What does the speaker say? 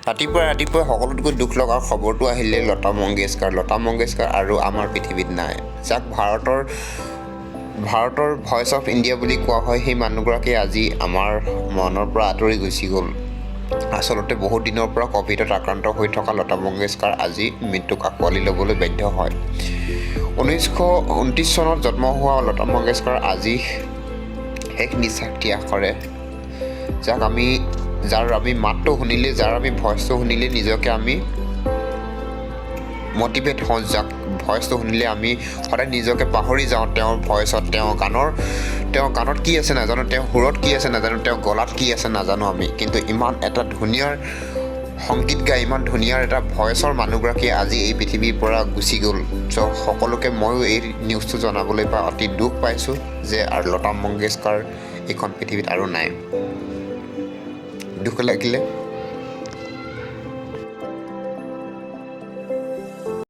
ৰাতিপুৱা ৰাতিপুৱা সকলোতকৈ দুখ লগা খবৰটো আহিলে লতা মংগেশকাৰ। লতা মংগেশকাৰ আৰু আমাৰ পৃথিৱীত নাই। যাক ভাৰতৰ ভাৰতৰ ভইচ অফ ইণ্ডিয়া বুলি কোৱা হয়, সেই মানুহগৰাকী আজি আমাৰ মনৰ পৰা আঁতৰি গুচি গ'ল। আচলতে বহুত দিনৰ পৰা ক'ভিডত আক্ৰান্ত হৈ থকা লতা মংগেশকাৰ আজি মৃত্যুক আঁকোৱালি ল'বলৈ বাধ্য হয়। 1929 চনত জন্ম হোৱা লতা মংগেশকাৰ আজি শেষ নিশ্বাস ত্যাগ কৰে। যাৰ আমি মাতটো শুনিলে, যাৰ আমি ভইচটো শুনিলে নিজকে আমি মটিভেট হওঁ, যাক ভইচটো শুনিলে আমি সদায় নিজকে পাহৰি যাওঁ তেওঁৰ ভইচত, তেওঁৰ গানত কি আছে নাজানো, তেওঁৰ সুৰত কি আছে নাজানো, তেওঁৰ গলাত কি আছে নাজানো আমি, কিন্তু ইমান এটা ধুনীয়া সংগীত গাই ইমান ধুনীয়া এটা ভইচৰ মানুহগৰাকী আজি এই পৃথিৱীৰ পৰা গুচি গ'ল। চ' সকলোকে ময়ো এই নিউজটো জনাবলৈ পাই অতি দুখ পাইছোঁ যে আৰু লতা মংগেশকাৰ এইখন পৃথিৱীত আৰু নাই। দুখ লাগিলে।